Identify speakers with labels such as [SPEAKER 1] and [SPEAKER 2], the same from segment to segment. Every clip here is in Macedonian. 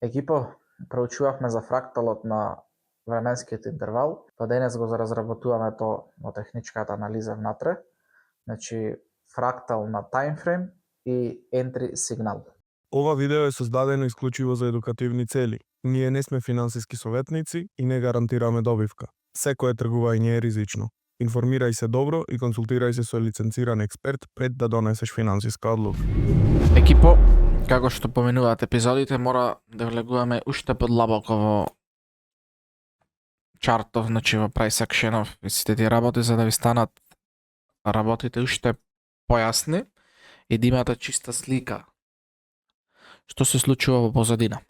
[SPEAKER 1] Екипо, проучувавме за фракталот на временскиот интервал, па денес го разработуваме тоа во техничката анализа внатре. Значи, фрактал на таймфрейм и entry сигнал.
[SPEAKER 2] Ова видео е создадено исклучиво за едукативни цели. Ние не сме финансиски советници и не гарантираме добивка. Секое тргување е ризично. Информирај се добро и консултирај се со лиценциран експерт пред да донесеш финансиска одлука.
[SPEAKER 3] Екипо, како што поминуваат епизодите, мора да влегуваме уште подлабоко во чартов, значи во price actionов и сите тие работи, за да ви станат работите уште појасни и да имате чиста слика што се случува во позадина.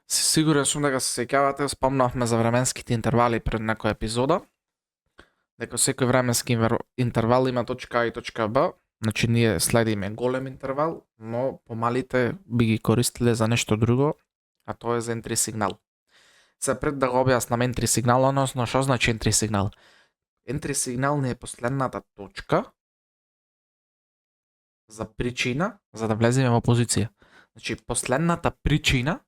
[SPEAKER 3] Сигурен сум дека се сеќавате, спомнавме за временските интервали пред некоја епизода, дека секој временски интервал има точка А и точка Б, значи ние следиме голем интервал, но помалите би ги користиле за нешто друго, а тоа е за entry сигнал. Се пред да го објаснам entry сигнал, односно што значи entry сигнал? Entry сигнал не е последната точка за причина за да влеземе во позиција. Значи последната причина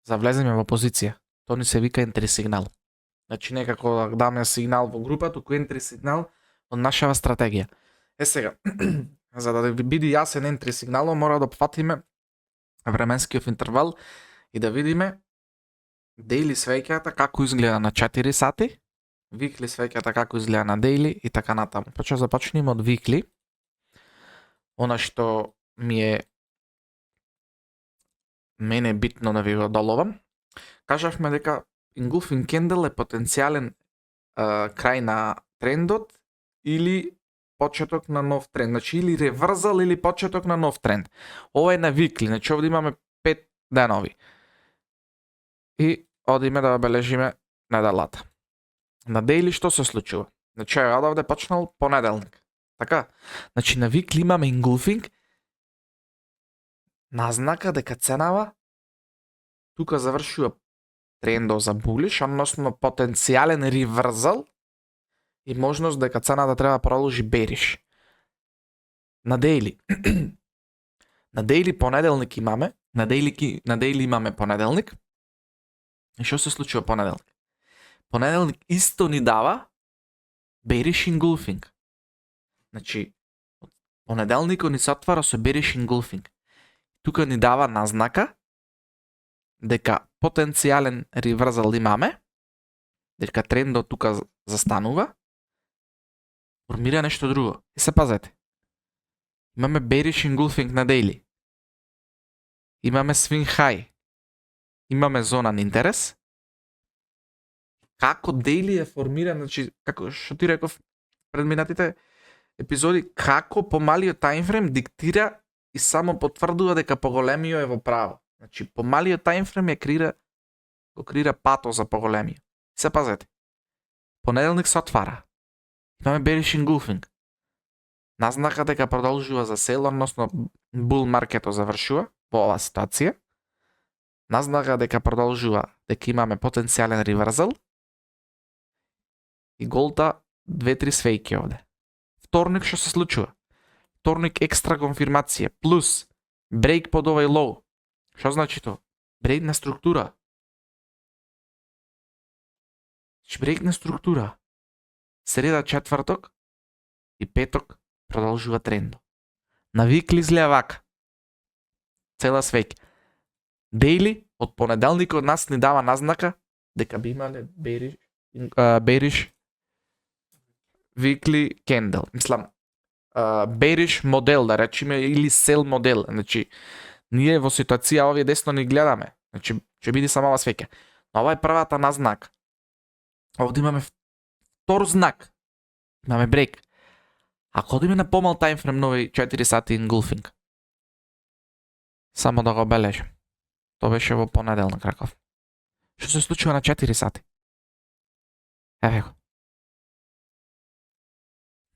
[SPEAKER 3] за влеземе во позиција. Тоа ни се вика entry сигнал. Значи некако да даме сигнал во група, туку entry сигнал од нашава стратегија. Сега, за да ви биде јасен entry сигнал, мора да опфатиме временскиот интервал и да видиме daily свеќата како изгледа на 4 сати, weekly свеќата како изгледа на daily и така натаму. Па ќе започнеме од weekly. Она што мене битно да ви го доловам. Кажавме дека engulfing candle е потенцијален крај на трендот или почеток на нов тренд. Значи или реврзал или почеток на нов тренд. Ова е на weekly, значи овде имаме 5 денови. И одиме да обележиме неделата. На daily што се случува? Значи овде почнал понеделник. Така? Значи на weekly имаме engulfing, назнака дека ценава тука завршува трендо за булиш, односно потенцијален реврзал и можност дека цената треба продолжи бериш. На daily. На daily понеделник имаме, на daily имаме понеделник. И што се случува понеделник? Понеделник исто ни дава bearish engulfing. Значи, понеделникот ни се отвара со bearish engulfing. Тука ни дава назнака дека потенцијален реврзал имаме, дека трендот тука застанува, формира нешто друго. И се пазете. Имаме bearish engulfing на daily. Имаме swing high. Имаме зона на интерес. Како daily е формиран, значи, како што ти реков пред минатите епизоди, како помалиот таймфрейм диктира и само потврдува дека поголемиот е во право. Значи, помалиот таймфрейм го креира пато за поголемиот. Се пазете. Понеделник се отвара. Имаме bearish engulfing. Назнака дека продолжува за сел, односно bull маркетот завршува во оваа ситуација. Назнака дека продолжува дека имаме потенцијален реврзал и голта 2-3 свејки овде. Вторник што се случува? Вторник екстра конфирмација плюс брейк под овај лоу. Што значи тоа? Брейк на структура. Брейк на структура. Среда, четврток и петок продолжува трендо. На weekly изгледа вака. Цела свеќа. Daily од понеделникот нас ни дава назнака дека би имале bearish weekly candle. Мислам, bearish модел, да речеме, или sell модел. Значи, ние во ситуација овие десно ни гледаме. Значи, ќе биде само ова свеќа. Но ова е првата назнака. Овде имаме втор знак. Имаме брейк. Ако одиме на помал таймфрейм на овој 4 сати engulfing, само да го обележим. Тоа беше во понеделник, реков. Што се случува на 4 сати? Еве го.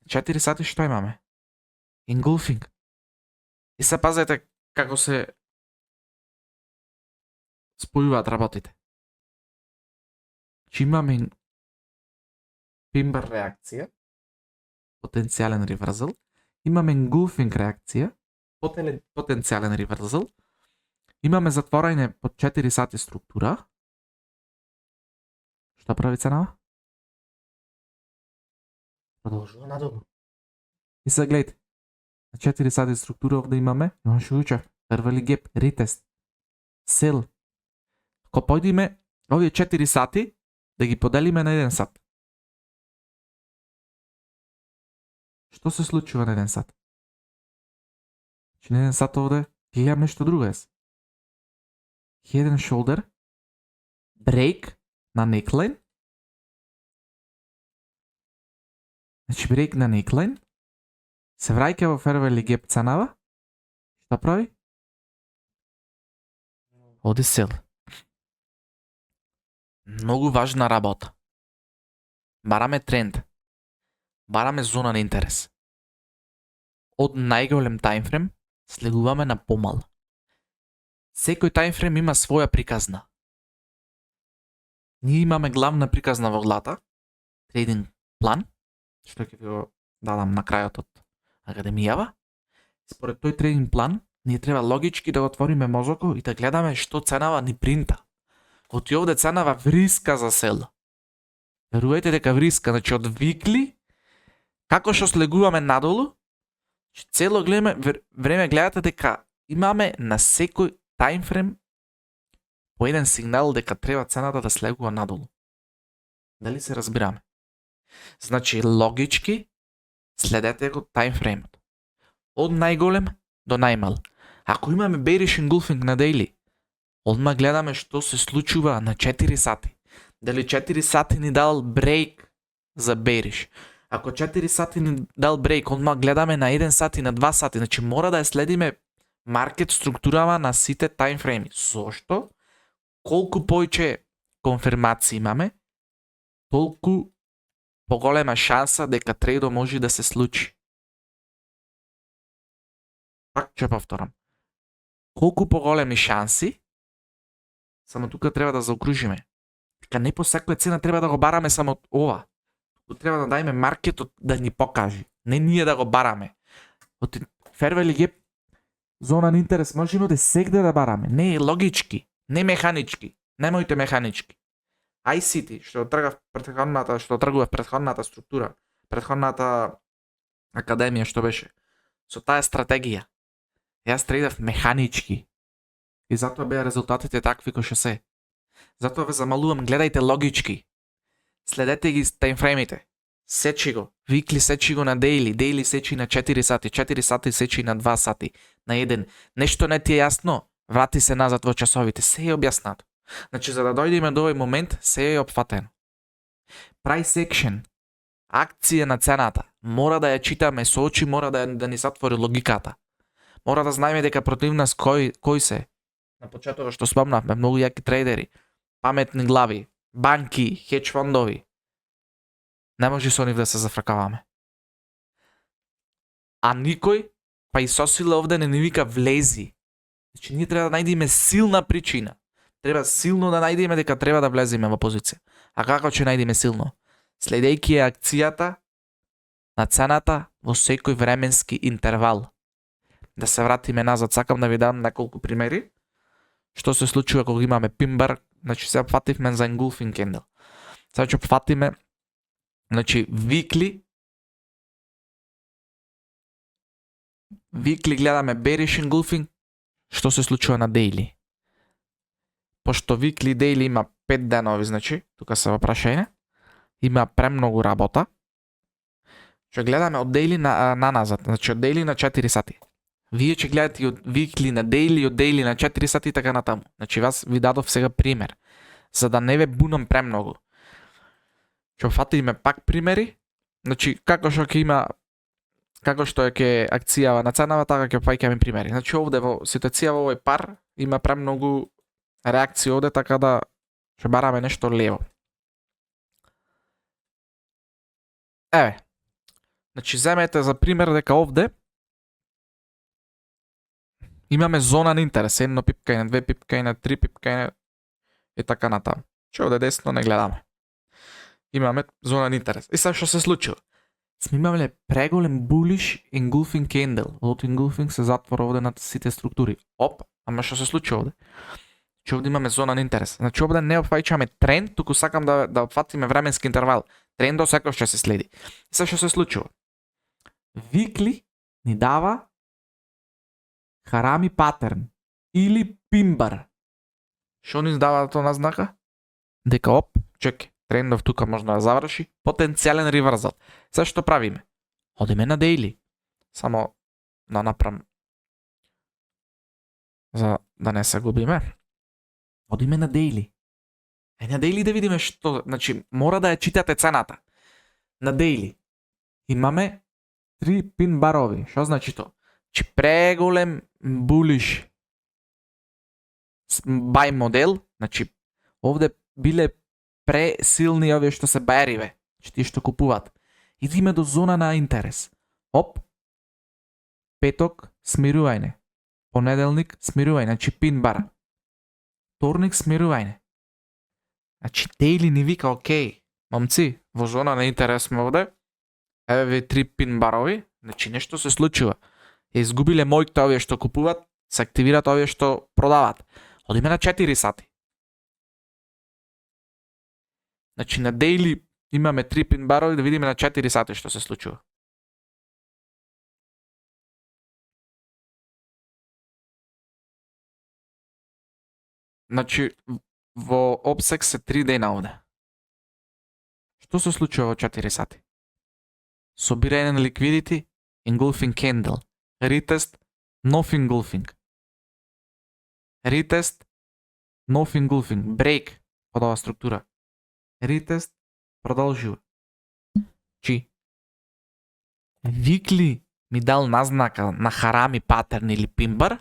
[SPEAKER 3] 4 сати што имаме? Engulfing. И се пазете како се спојуваат работите. Че имаме Пимбер реакција, потенцијален реврзал, имаме engulfing реакција, потенцијален реврзал, Имаме затворање по 4 сати структура. Што прави ценава? Продолжува надолу. И сега гледайте. На 4 сати структура овде имаме шујучев, Fairvalley Gap, retest, sell. Ако појдеме овие 4 сати да ги поделиме на 1 сат. Што се случува на 1 сат? Че на 1 сат овде ќе имам нешто друго ес. Head and shoulder, break на neckline. Значи break на neckline. Се враќа во Fairvalley Gap ценава. Што прави? Оди сел. Многу важна работа. Бараме тренд. Бараме зона на интерес. Од најголем таймфрем слегуваме на помал. Секој таймфрем има своја приказна. Ние имаме главна приказна во главата, трейдинг план, што ќе ви го дадам на крајот од академијава. Според тој трейдинг план, ние треба логички да отвориме мозокот и да гледаме што ценава ни принта. Оти овде ценава вриска за сел. Верувајте дека вриска, значи од викли, како што слегуваме надолу, цело време гледате дека имаме на секој таймфрем по еден сигнал дека треба цената да слегува надолу. Дали се разбираме? Значи логички следете го таймфреймот. Од најголем до најмал. Ако имаме bearish engulfing на daily, одма гледаме што се случува на 4 сати. Дали 4 сати ни дал брейк за bearish. Ако 4 сати ни дал брейк, одма гледаме на 1 сат и на 2 сати. Значи мора да ја следиме маркет структурава на сите таймфрейми. Зошто? Колку поиќе конфирмации имаме, толку поголема шанса дека трейдо може да се случи. Пак ќе повторам. Колку поголеми шанси, само тука треба да заокружиме. Дека не по секоја цена треба да го бараме само ова. Треба да дајме маркетот да ни покаже. Не ние да го бараме. Од Fairvalley Gap зона на интерес можеме да сегде да бараме. Не логички, не механички. Немојте механички. ICT, што тргува претходната структура, претходната академија што беше, со таа стратегија. Јас трейдав механички. И затоа беа резултатите такви кои што се. Затоа ве замалувам, гледајте логички. Следете ги таймфреймите. Сечи го. Викли сечи го на дейли. Дейли сечи на 4 сати. 4 сати сечи на 2 сати. На 1. Нешто не ти е јасно, врати се назад во часовите. Се е објаснато. Значи, за да дојдеме до овој момент, се е опфатено. Price action. Акција на цената. Мора да ја читаме со очи, мора да ни затвори логиката. Мора да знаеме дека против нас кој се. На почетокот што спомнавме, многу јаки трейдери, паметни глави, банки, хедж фондови. Не може со нив да се зафркаваме. А никој, па и сосиле овде не ни вика влези. Значи, ние треба да најдеме силна причина. Треба силно да најдеме дека треба да влеземе во позиција. А како ќе најдеме силно? Следејќи акцијата на цената во секој временски интервал. Да се вратиме назад, сакам да ви дам неколку примери. Што се случува кога имаме пимбар, значи се опфативме за engulfing candle. Сега ќе опфатиме, значи викли гледаме bearish engulfing, што се случува на daily. Пошто викли daily има 5 денови, значи, тука се во прашање, има премногу работа. Ќе гледаме од daily на назад, значи од daily на 4 сати. Вие ќе гледате од викли на daily, од daily на 4 сати и така натаму. Значи вас ви дадов сега пример, за да не ве бунам премногу. Ќе фатиме пак примери, значи како што ќе акцијава на ценава, така ќе фаќаме примери. Значи овде во ситуација во овој пар има премногу реакции овде, така да ќе бараме нешто лево. Еве. Значи земете за пример дека овде имаме зона на интерес, едно пипкање, 2 пипкање, 3 пипкање и така натаму. Че овде десно не гледаме. Имаме зона на интерес. И сега што се случува? Сме имале преголем bullish engulfing candle. Од engulfing се затвора овде на сите структури. Оп, Ама што се случува овде? Че овде имаме зона на интерес. Значи овде не опфаќаме тренд, туку сакам да опфатиме временски интервал. Трендот секој ќе се следи. И се што се случува? Weekly ни дава Harami pattern или пимбар. Што ни дава тоа назнака? Дека чекај, трендов тука може да заврши, потенцијален реврзал. Се што правиме? Одиме на daily. Само да направам за да не се губиме. Одиме на daily. На daily да видиме што, значи мора да ја читате цената. На daily имаме 3 пин барови. Што значи тоа? Че преголем булиш buy модел, значи овде биле пресилни овие што се бајариве, че тие што купуваат. Идиме до зона на интерес. Петок смирување. Понеделник смирување, значи пин бар. Вторник смирување. Значи daily ни вика окей, момци, во зона на интерес сме овде. Еве ви 3 пин барови, значи нешто се случува. Изгубиле моите овие што купуваат, се активираат овие што продаваат. Одиме на 4 сати. Значи на daily имаме 3 пин барови, да видиме на 4 сати што се случува. Значи во обсек се 3 дена овде. Што се случува во 4 сати? Собирање на liquidity, engulfing candle, retest, nov engulfing. Retest, nov engulfing, break од оваа структура. Retest, продолжува. Чи weekly ми дал назнака на Harami pattern или пимбар.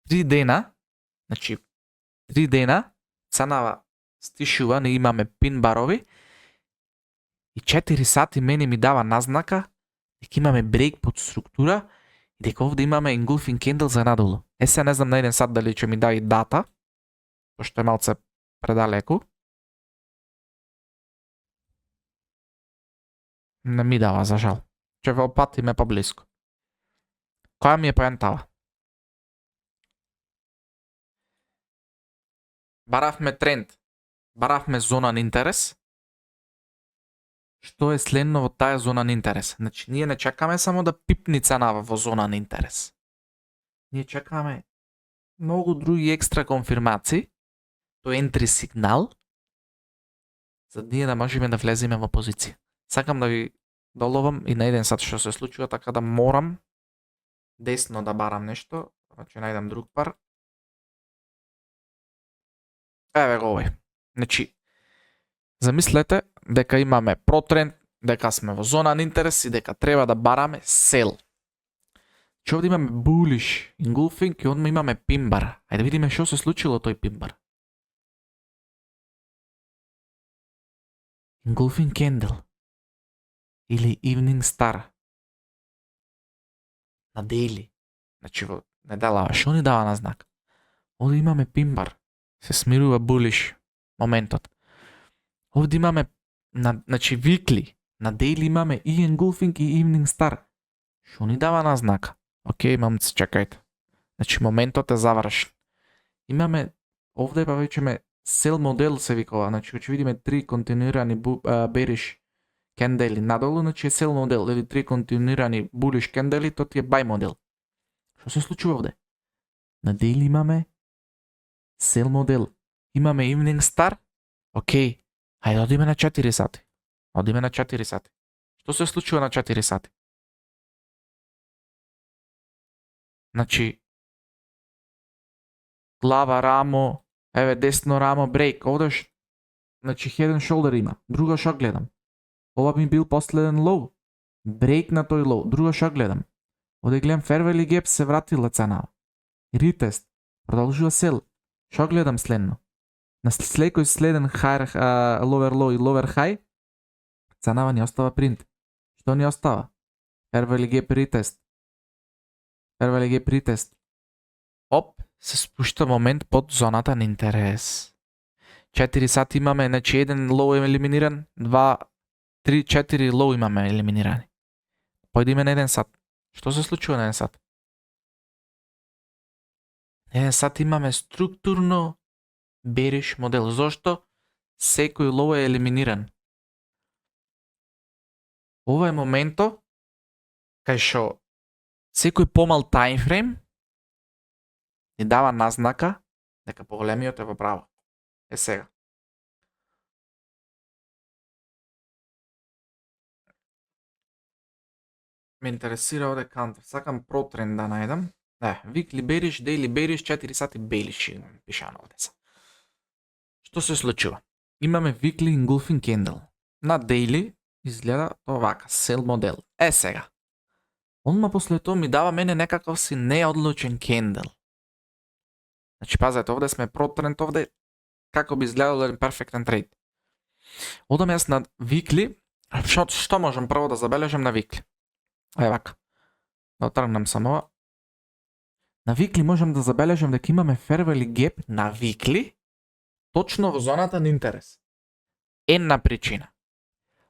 [SPEAKER 3] 3 дена, значи 3 дена, ценава стишува, не имаме пин барови и 4 сати мене ми дава назнака дека имаме брейк под структура и дека овде имаме engulfing candle за надолу. Се не знам на еден сат дали ќе ми даде дата, пошто е малце предалеку. Не ми дава, за жал. Ќе ве опатиме поблиску. Која ми е поентава? Баравме тренд, баравме зона на интерес. Што е следно во таа зона на интерес? Значи, ние не чекаме само да пипни ценава во зона на интерес. Ние чекаме многу други екстра конфирмации, тој entry сигнал, за да ние да можеме да влеземе во позиција. Сакам да ви доловам и на еден сат што се случува, така да морам десно да барам нешто, ќе најдам друг пар. Еве го овој. Значи, замислете дека имаме протренд, дека сме во зона на интерес и дека треба да бараме сел. Че овде имаме bullish engulfing и одма имаме пимбар. Ајде да видиме што се случило тој пимбар. Engulfing candle или evening star на daily. Значи во неделава што ни дава на знак? Овде имаме пимбар. Се смирува bullish моментот. Овде имаме значи weekly, на daily имаме и engulfing и evening star. Што ни дава на знака? Океј, мамци, чекајте. Значи моментот е завршен. Имаме овде па веќе сел модел се викува, значи ќе видиме 3 континуирани bearish кендели надолу, значи е сел модел или 3 континуирани bullish кендели, тоа ти е buy модел. Што се случува овде? На daily имаме сел модел. Имаме evening star. Океј, ајде одиме на 4 сати. Одиме на 4 сати. Што се случува на 4 сати? Значи, глава, рамо, еве десно рамо, брейк. Овде значи head and shoulder има. Друго што гледам. Ова ми бил последен лоу. Брейк на тој лоу. Друго што гледам. Овде гледам fair value gap се вратила цена. Ретест. Продолжува сел. Што гледам следно? На секој следен higher, lower low и lower high, ценава ни остава принт. Што ни остава? Fair value gap retest. Fair value gap retest. Се спушта момент под зоната на интерес. 4 сати имаме, значи еден лоу е елиминиран, 2, 3, 4 лоу имаме елиминирани. Појдиме на еден сат. Што се случува на еден сат? Сад имаме структурно бериш модел. Зошто? Секој лоу е елиминиран. Ова е моменто кај шо секој помал таймфрейм ни дава назнака дека поголемиот е во право. Сега. Ме интересира овде кантер. Сакам протрend да најдам. Weekly bearish, daily bearish, 4 сати bearish имам пишано овде се. Што се случува? Имаме weekly engulfing candle. На daily изгледа овака, sell модел. Сега. Одма после тоа ми дава мене некаков си неодлучен кендел. Значи пазете, овде сме протрend, овде како би изгледал еден перфектен трейд. Одам јас на weekly, што можам прво да забележам на weekly? Вака. Да отргнам само ова. На weekly можам да забележам дека имаме fair value gap на weekly точно во зоната на интерес. Една причина.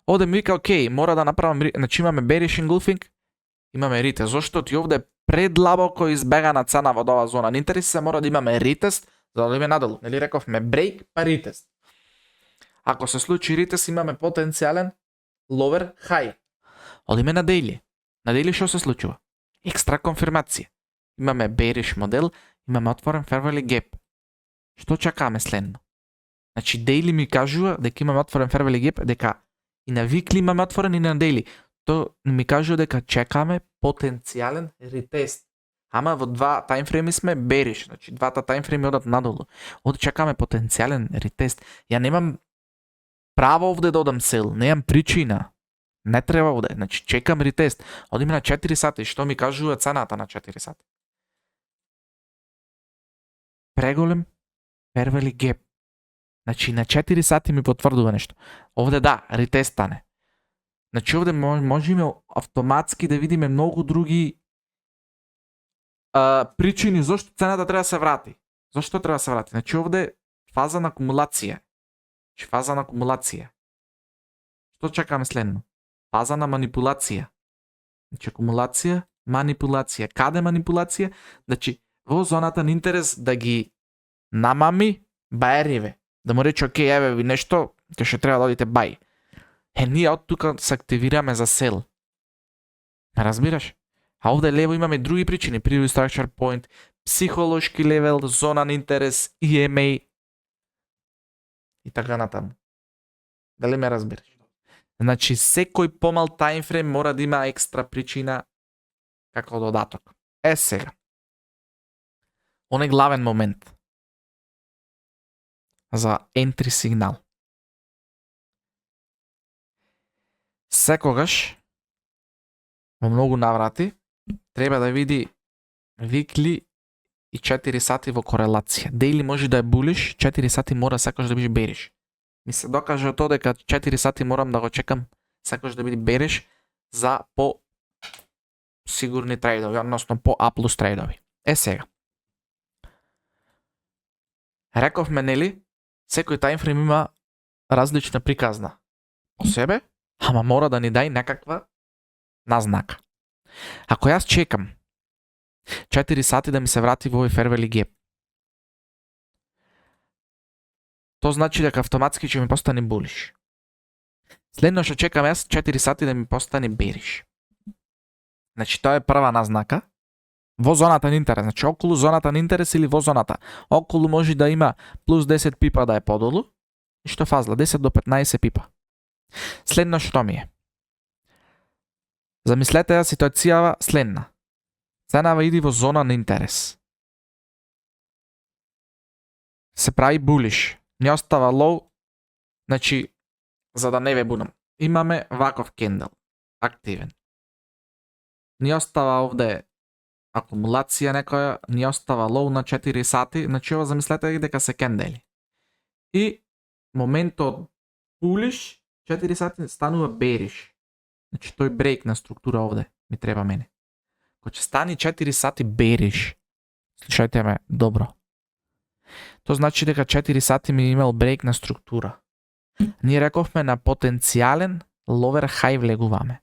[SPEAKER 3] Овде ми вика, окей, мора да направам, значи имаме bearish engulfing, имаме ретест. Зошто ти овде предлабоко избегана цена во оваа зона на интерес, се мора да имаме ретест за да одиме надолу. Нели рековме брейк па ретест. Ако се случи ретест, имаме потенцијален lower high. Одиме на daily. На daily што се случува? Екстра конфирмација. Имаме bearish модел, имаме отворен fair value gap. Што чакаме следно? Значи daily ми кажува дека имаме отворен fair value gap, дека и на weekly имаме отворен и на daily. То ми кажува дека чекаме потенцијален ретест. Ама во два таймфрейми сме bearish, значи двата таймфрейми одат надолу. Овде чекаме потенцијален ретест. Ја немам право овде да одам сел, немам причина. Не треба овде, значи чекам ретест. Одиме на 4 сати, што ми кажува цената на 4 сати? Преголем fair value gap. Значи на 4 сати ми потврдува нешто. Овде да, ретест стане. Значи овде можеме автоматски да видиме многу други причини зашто цената треба да се врати. Зошто треба да се врати? Значи овде фаза на акумулација. Значи фаза на акумулација. Што чекаме следно? Фаза на манипулација. Значи акумулација, манипулација. Каде манипулација? Значи во зоната на интерес да ги намами баериве. Да му рече, окей, еве ви нешто, ќе ще треба да одите бај. Ние од тука се активираме за сел. Разбираш? А овде лево имаме други причини. Previous structure point, психолошки левел, зона на интерес, EMA и така натаму. Дали ме разбираш? Значи, секој помал таймфрейм мора да има екстра причина како додаток. Сега. Он е главен момент за entry сигнал. Секогаш, во многу наврати, треба да види weekly и 4 сати во корелација. Daily може да е bullish, 4 сати мора секогаш да биде bearish. Ми се докаже тоа дека 4 сати морам да го чекам секогаш да биде bearish за по сигурни трейдови, односно по A+ трейдови. Сега. Рековме, нели, секој таймфрейм има различна приказна по себе, ама мора да ни дај некаква назнака. Ако јас чекам 4 сати да ми се врати во овој fair value gap, то значи дека автоматски ќе ми постане bullish. Следно што чекам јас 4 сати да ми постане bearish. Значи тоа е прва назнака во зоната на интерес. Значи околу зоната на интерес или во зоната. Околу може да има плюс 10 пипа да е подолу. И што фазла? 10 до 15 пипа. Следно што ми е? Замислете ја ситуацијава следна. Ценава иди во зона на интерес. Се прави булиш. Не остава лоу. Значи, за да не ве будам. Имаме ваков кендел. Активен. Не остава овде акумулација некоја. Не остава лоу на 4 сати. Значи, ова замислете дека се кендели. И моментот булиш 4 сати станува bearish. Значи тој брейк на структура овде ми треба мене. Кога ќе стани 4 сати bearish, слушајте ме добро. Тоа значи дека 4 сати ми имал брейк на структура. Ние рековме на потенцијален lower high влегуваме.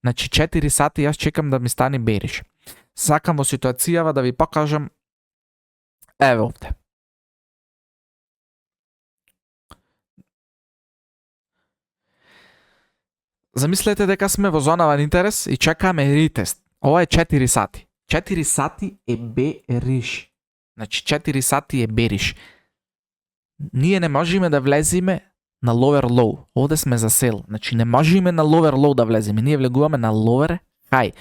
[SPEAKER 3] Значи 4 сати јас чекам да ми стане bearish. Сакам во ситуацијава да ви покажам Еве овде. Замислете дека сме во зона на интерес и чекаме ритест. Ова е 4 сати. 4 сати е бериш. Значи 4 сати е бериш. Ние не можеме да влеземе на lower low. Овде сме за сел. Значи не можеме на lower low да влеземе. Ние влегуваме на lower high.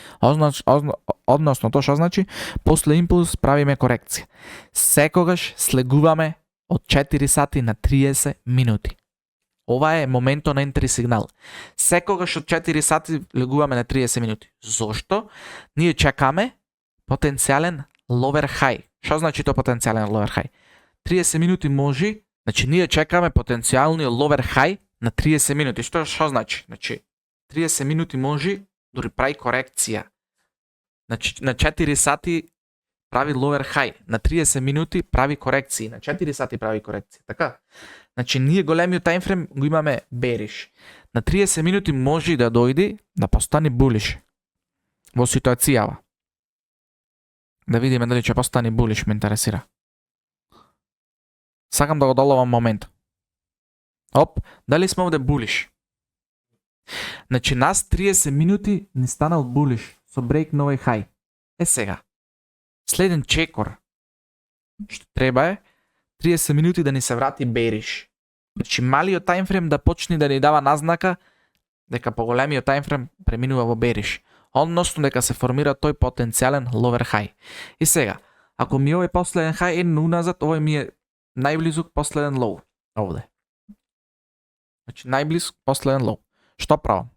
[SPEAKER 3] Односно тоа што значи после импулс правиме корекција. Секогаш слегуваме од 4 сати на 30 минути. Ова е моментот на ентри сигнал. Секогаш од 4 сати влегуваме на 30 минути. Зошто? Ние чекаме потенцијален lower high. Што значи тоа потенцијален lower high? 30 минути може, значи ние чекаме потенцијалниот lower high на 30 минути. Што значи? Значи 30 минути може дури прави корекција. Значи на 4 сати прави lower high, на 30 минути прави корекции, на 4 сати прави корекција. Така? Значи ние големиот таймфрейм го имаме bearish. На 30 минути може да дојде да постане bullish. Во ситуацијава. Да видиме дали ќе постане bullish, ме интересира. Сакам да го доловам момент. Оп, дали сме овде bullish? Значи нас 30 минути ни станал bullish со break нови high. Е сега. Следен чекор што треба е 30 минути да ни се врати bearish. Значи малиот таймфрейм да почне да ни дава назнака дека поголемиот таймфрейм преминува во bearish. Односно дека се формира тој потенцијален lower high. И сега, ако ми овој последен high е уназад, овој ми е најблизок последен low. Овде. Значи најблизок последен low. Што правам?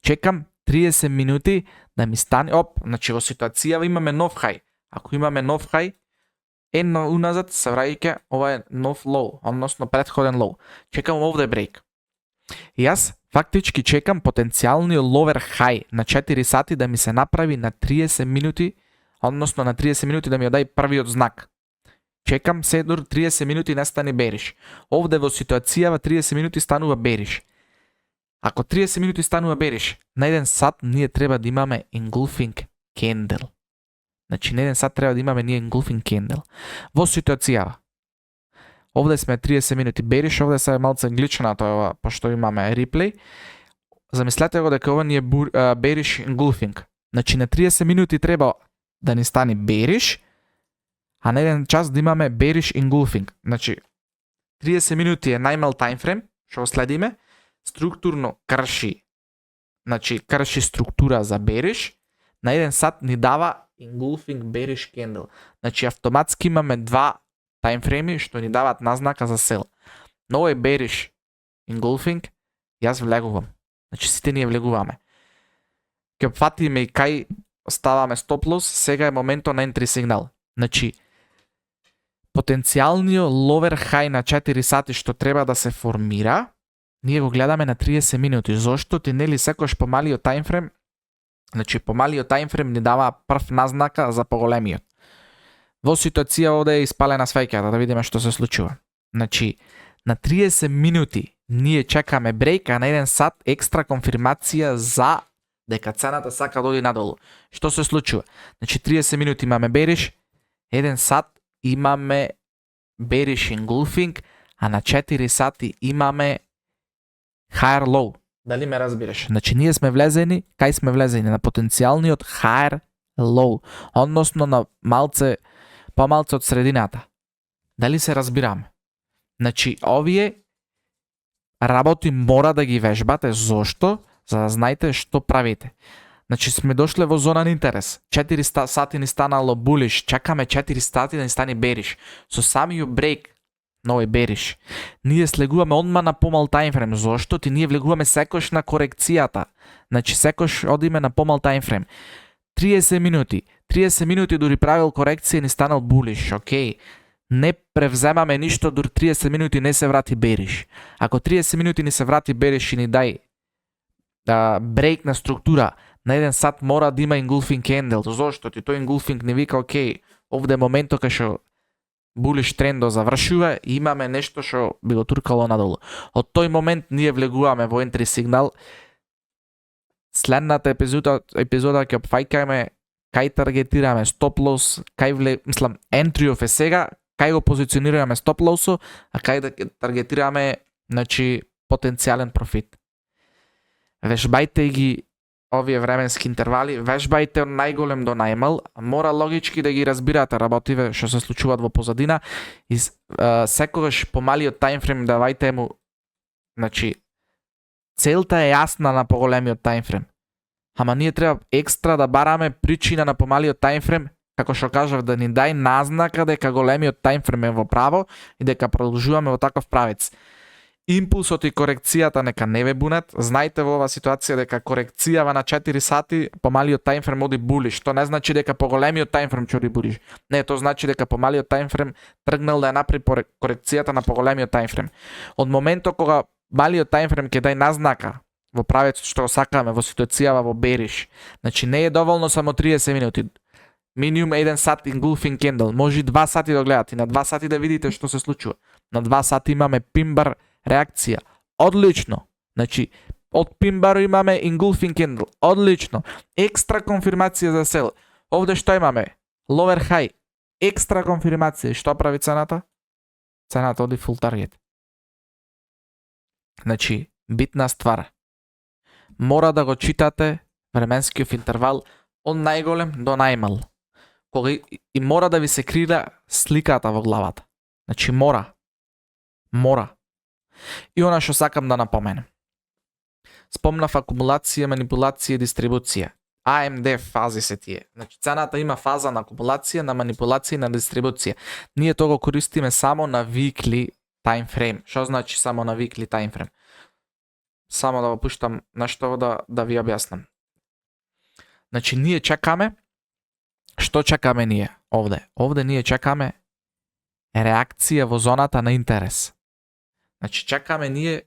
[SPEAKER 3] Чекам 30 минути да ми стане, значи во ситуацијава имаме нов high. Ако имаме нов high, едно уназад се враќа ова е нов low, односно претходен low. Чекам овде брейк. И јас фактички чекам потенцијалниот lower high на 4 сати да ми се направи на 30 минути, односно на 30 минути да ми ја дај првиот знак. Чекам се дур 30 минути не стане bearish. Овде во ситуацијава 30 минути станува bearish. Ако 30 минути станува bearish, на 1 сат ние треба да имаме engulfing candle. Значи на 1 сат треба да имаме ние engulfing candle. Во ситуацијава. Овде сме 30 минути bearish, овде се малце глична тоа пошто имаме реплей. Замислете го дека ова ни е bearish engulfing. Значи на 30 минути треба да ни стане bearish, а на 1 час да имаме bearish engulfing. Значи 30 минути е најмал таймфрейм, што следиме, структурно крши, значи крши структура за bearish, на 1 сат ни дава engulfing bearish candle. Значи автоматски имаме два таймфрейми што ни даваат назнака за сел. Но овој bearish engulfing, јас влегувам. Значи сите ние влегуваме. Ќе фатиме и кај ставаме стоп лос, сега е моментот на ентри сигнал. Значи потенцијалниот lower high на 4 сати што треба да се формира, ние го гледаме на 30 минути. Зошто ти нели секојаш помалиот таймфрейм, значи помалиот таймфрейм ни дава прв назнака за поголемиот. Во ситуација овде е испалена свеќата, да видиме што се случува. Значи на 30 минути ние чекаме брейк, а на 1 сат екстра конфирмација за дека цената сака да оди надолу. Што се случува? Значи 30 минути имаме bearish, 1 сат имаме bearish engulfing, а на 4 сати имаме higher low. Дали ме разбираш? Значи ние сме влезени, кај сме влезени? На потенцијалниот higher low, односно на малце, помалце од средината. Дали се разбираме? Значи овие работи мора да ги вежбате. Зошто? За да знаете што правите. Значи сме дошле во зона на интерес. 4 сати ни станало bullish, чекаме 4 сати да ни стане bearish. Со самиот брейк на овој bearish, ние слегуваме одма на помал таймфрейм. Зошто? Ти ние влегуваме секош на корекцијата. Значи секош одиме на помал таймфрейм. 30 минути. 30 минути дури правил корекција ни станал bullish. Океј. Не превземаме ништо дури 30 минути не се врати bearish. Ако 30 минути ни се врати bearish и ни дај брейк на структура, на 1 сат мора да има engulfing candle. Зошто? Ти тој engulfing не вика, океј, овде е моментот кај што bullish трендот завршува и имаме нешто што би го туркало надолу. Од тој момент ние влегуваме во ентри сигнал. Следната епизода ќе опфаќаме кај таргетираме стоп лос, entry of е сега, кај го позиционираме стоп лосо, а кај да таргетираме, значи, потенцијален профит. Вежбајте ги овие временски интервали, вежбајте од најголем до најмал, мора логички да ги разбирате работиве што се случуваат во позадина и секогаш помалиот таймфрейм давајте му, значи, целта е јасна на поголемиот таймфрейм. Ама ние треба екстра да бараме причина на помалиот таймфрейм, како што кажав, да ни дај назнака дека големиот таймфрейм е во право и дека продолжуваме во таков правец. Импулсот и корекцијата нека не ве бунат. Знајте во оваа ситуација дека корекцијава на 4 сати помалиот таймфрейм оди булиш. Тоа не значи дека поголемиот таймфрейм ќе оди булиш. Не, тоа значи дека помалиот таймфрейм тргнал да ја направи корекцијата на поголемиот таймфрейм. Од моментот кога малиот таймфрейм ќе дај назнака во правецот што го сакаме, во ситуацијава во бериш. Значи не е доволно само 30 минути. Минимум 1 сат engulfing candle. Може и 2 сати да гледате, на 2 сати да видите што се случува. На 2 сати имаме пимбар реакција. Одлично. Значи, од пимбаро имаме engulfing candle. Одлично. Екстра конфирмација за сел. Овде што имаме? Lower high. Екстра конфирмација. Што прави цената? Цената оди full target. Значи, битна ствар. Мора да го читате временскиот интервал од најголем до најмал. Кога и мора да ви се крила сликата во главата. Значи, мора. И она што сакам да напоменам. Спомнав акумулација, манипулација и дистрибуција. AMD фази се тие. Значи, цената има фаза на акумулација, на манипулација и на дистрибуција. Ние тоа го користиме само на weekly time frame. Што значи само на weekly time frame? Само да го пуштам нешто да ви објаснам. Значи, ние чекаме. Што чекаме ние овде? Овде ние чекаме реакција во зоната на интерес. Значи, чекаме ние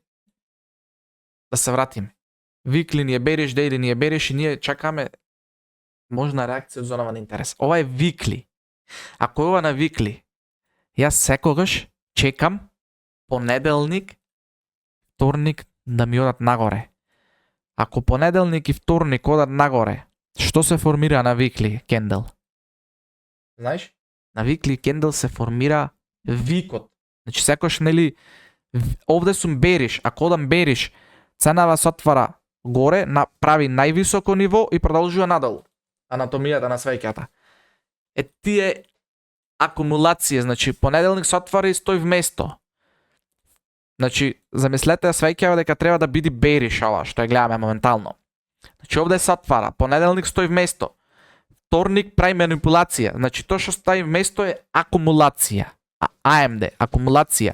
[SPEAKER 3] да се вратиме. Викли ни е бериш, дейли ни е бериш и ние чекаме можна реакција од зона на интерес. Ова е викли. Ако е ова на викли, јас секогаш чекам понеделник, вторник да ми одат нагоре. Ако понеделник и вторник одат нагоре, што се формира на викли кендел? Знаеш? На викли кендел се формира викот. Значи, секогаш, нели, овде сум бериш, ако одам бериш, ценава се отвара горе, прави највисоко ниво и продолжува надолу. Анатомијата на свеќата. Тие акумулација, значи понеделник се отвара и стои вместо. Значи, замислете свеќава дека треба да биде бериш ова што ја гледаме моментално. Значи, овде се отвара, понеделник стои вместо. Вторник прави манипулација. Значи, тоа што стои вместо е акумулација. AMD, акумулација.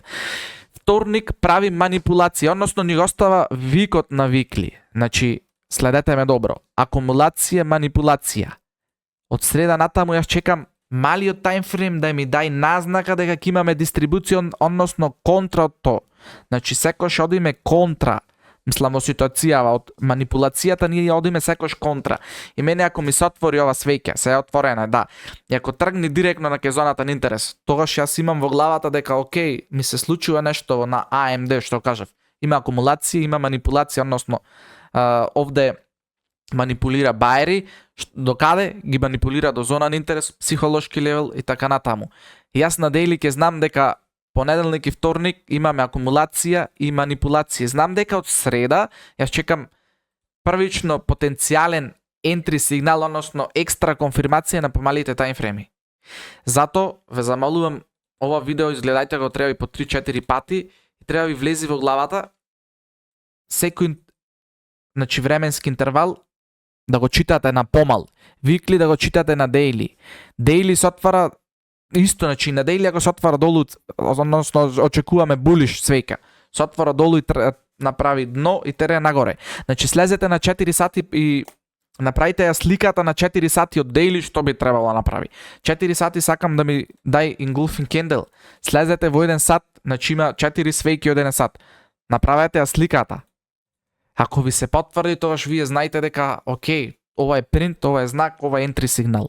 [SPEAKER 3] Вторник прави манипулација, односно ни остава викот на викли. Значи, следете ме добро. Акумулација, манипулација. Од среда натаму јас чекам малиот таймфрейм да ми дај назнака дека ќе имаме дистрибуција, односно контра од тоа. Значи, секојаш одиме контра. Мислам, во ситуацијава од манипулацијата ние одиме секојаш контра. И мене ако ми се отвори ова свеќа, се е отворена, да. И ако тргне директно на зоната на интерес, тогаш јас имам во главата дека окей, ми се случува нешто на AMD, што кажав. Има акумулација, има манипулација, односно овде манипулира баери, докаде ги манипулира до зона на интерес, психолошки левел и така натаму. И јас на дейли ќе знам дека понеделник и вторник имаме акумулација и манипулација. Знам дека од среда јас чекам првично потенцијален entry сигнал, односно екстра конфирмација на помалите таймфреми. Зато ве замолувам, ова видео изгледајте го треба и по 3-4 пати и треба ви влези во главата секој, значи, временски интервал да го читате на помал. Викли да го читате на дейли. Дейли се отвара исто, значи на дейли ако се отвара долу, односно очекуваме булиш свеќа. Се отвара долу и направи дно и тере нагоре. Значи слезете на 4 сати и направите ја сликата на 4 сати од дейли што би требало да направи. 4 сати сакам да ми дај engulfing candle. Слезете во 1 сат, значи има 4 свеќи од 1 сат. Направете ја сликата. Ако ви се потврди, тогаш вие знаете дека окей, ова е принт, ова е знак, ова е entry сигнал.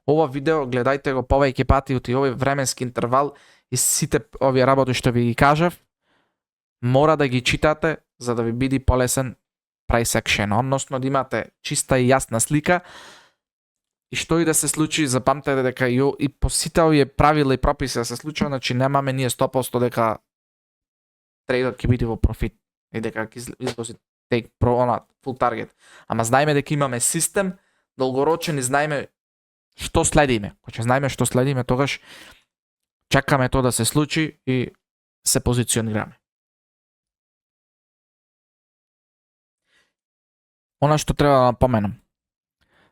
[SPEAKER 3] Ова видео гледајте го повеќе пати од овој временски интервал и сите овие работи што ви ги кажав, мора да ги читате за да ви биде полесен price action, односно да имате чиста и јасна слика и што и да се случи, запамтете дека и по сите овие правила и прописи да се случува, значи немаме ние 100% дека трейдот ќе биде во профит и дека ќе излози take pro full target. Ама знаеме дека имаме систем долгорочен и знаеме што следиме. Кога ќе знаеме што следиме, тогаш чекаме тоа да се случи и се позиционираме. Она што треба да напоменам.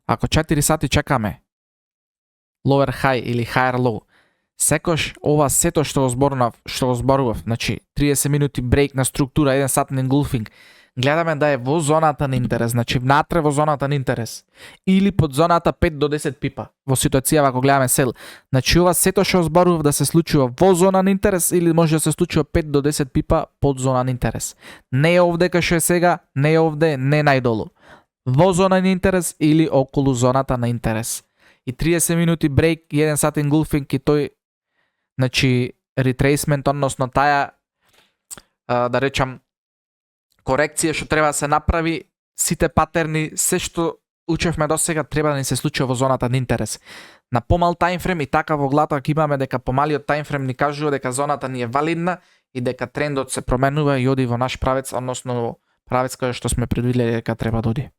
[SPEAKER 3] Ако 4 сати чекаме lower high или higher low, секош ова сето што го зборував, значи 30 минути брейк на структура, 1 сат на engulfing, гледаме да е во зоната на интерес, значи внатре во зоната на интерес, или под зоната 5 до 10 пипа, во ситуација ако гледаме сел. Значи ова сето што зборував да се случува во зона на интерес или може да се случува 5 до 10 пипа под зона на интерес. Не е овде кај што е сега, не е овде, не најдолу. Во зона на интерес или околу зоната на интерес. И 30 минути брейк, 1 сат engulfing и тој, значи, retracement, односно таа, да речам, корекција што треба да се направи, сите патерни, се што учевме до сега треба да ни се случи во зоната на интерес. На помал таймфрейм и така во глатак имаме дека помалиот таймфрейм ни кажува дека зоната ни е валидна и дека трендот се променува и оди во наш правец, односно во правец кај што сме предвидели дека треба да оди.